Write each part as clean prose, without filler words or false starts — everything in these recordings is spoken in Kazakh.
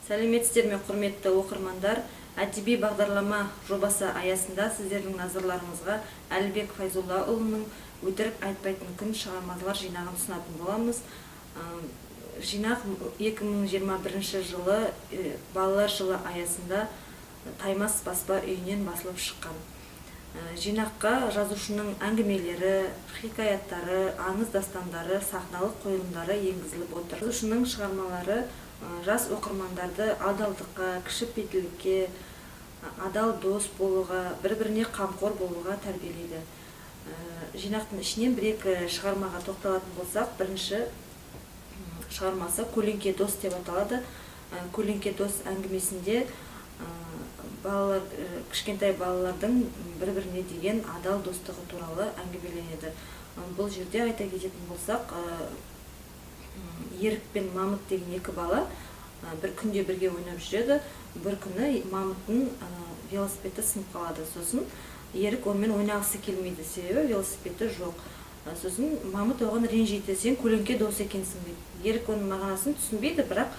Сәлеметсіздер ме, құрметті оқырмандар! Әдеби бағдарлама жобасы аясында сіздердің назарларыңызға Әлібек Файзуллаұлының «Өтірік айтпайтын күн» шығармалар жинағын ұсынатын боламыз. Жинақ 2021 жылы Балалар жылы аясында Таймас баспа үйінен басылып шыққан. Жинаққа жазушының әңгімелері, хикаяттары, аңыз дастандары, сахналық қойылымдары енгізіліп отыр. Жазушының шығармалары жас оқырмандарды адалдыққа, кішіпейілділікке, адал дос болуға, бір-біріне қамқор болуға тәрбиелейді. Жинақтың ішінен бір-екі шығармаға тоқталатын болсақ, бірінші шығармасы «Көлеңке дос» деп аталады. «Көлеңке дос» әңгімесінде балалар, кішкентай балалардың бір-біріне деген адал достығы туралы әңгімеленеді. Бұл жерде айта кететін болсақ, Ерік пен Мамыт деген екі бала бір күнде бірге ойнап жүреді. Бір күні Мамыттың велосипеді сынып қалады. Сосын Ерік онымен ойнағысы келмейді, себебі велосипеді жоқ. Сосын Мамыт оған ренжиді: «Сен көлеңке дос екенсің», – дейді. Ерік оның мағынасын түсінбейді, бірақ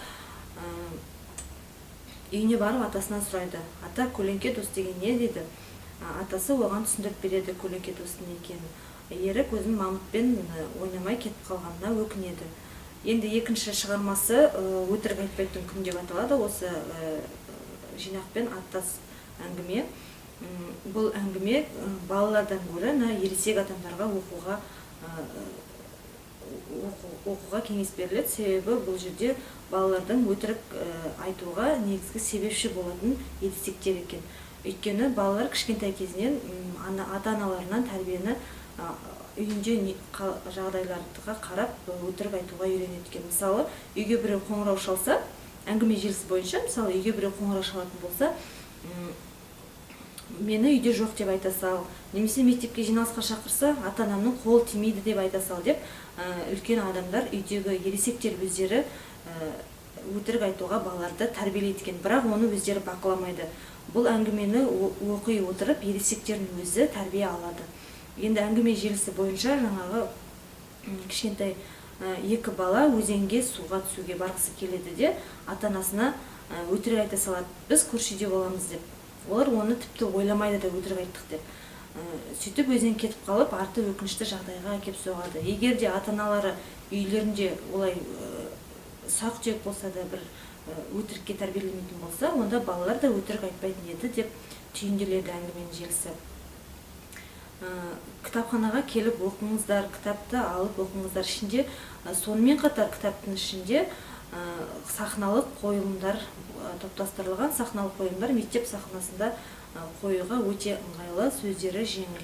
үйіне барып атасынан сұрайды: «Ата, көлеңке дос деген не?» – дейді. Атасы оған түсіндіріп береді көлеңке достың не екенін. Ерік өзінің Мамытпен ойнамай кетіп қалғанына өкінеді. Енді екінші шығармасы «Өтірік айтпайтын күн» деп аталады. Осы жинақпен аттас әңгіме. Бұл әңгіме балалардан гөрі мына ересек адамдарға оқуға кеңес беріледі, себебі бұл жерде балалардың өтірік айтуға негізгі себепші болатын ересектер екен. Өйткені балалар кішкентай кезінен ата аналарынан тәрбиені, үйінде жағдайларға қарап өтірік айтуға үйренеді екен. Мысалы, үйге біреу қоңырау шалса, әңгіме желісі бойынша, мысалы, үйге біреу қоңырау шалатын болса, «Мені үйде жоқ» деп айта сал немесе мектепке жиналысқа шақырса, «Ата анамның қолы тимейді» деп айта сал деп, үлкен адамдар, үйдегі ересектер өздері өтірік айтуға балаларды тәрбиелейді екен, бірақ оны өздері бақыламайды. Бұл әңгімені оқи отырып, ересектердің өзі тәрбие алады. Енді әңгіме желісі бойынша жаңағы кішкентай екі бала өзенге суға түсуге барғысы келеді де, ата анасына өтірік айта салады: «Біз көрші үйде боламыз», – деп. Олар оны тіпті ойламайды да өтірік айттық деп. Сөйтіп өзен кетіп қалып, арты өкінішті жағдайға әкеп соғады. Егер де ата аналары үйлерінде олай ұсақ түйек болса да бір өтірікке тәрбиелемейтін болса, онда балалар да өтірік айтпайтын еді деп түйінделеді әңгіменің желісі. Кітапханаға келіп оқыңыздар, кітапты алып оқыңыздар. Ішінде, сонымен қатар кітаптың ішінде сахналық қойылымдар топтастырылған. Сахналық қойылымдар мектеп сахнасында қоюға өте ыңғайлы, сөздері жеңіл.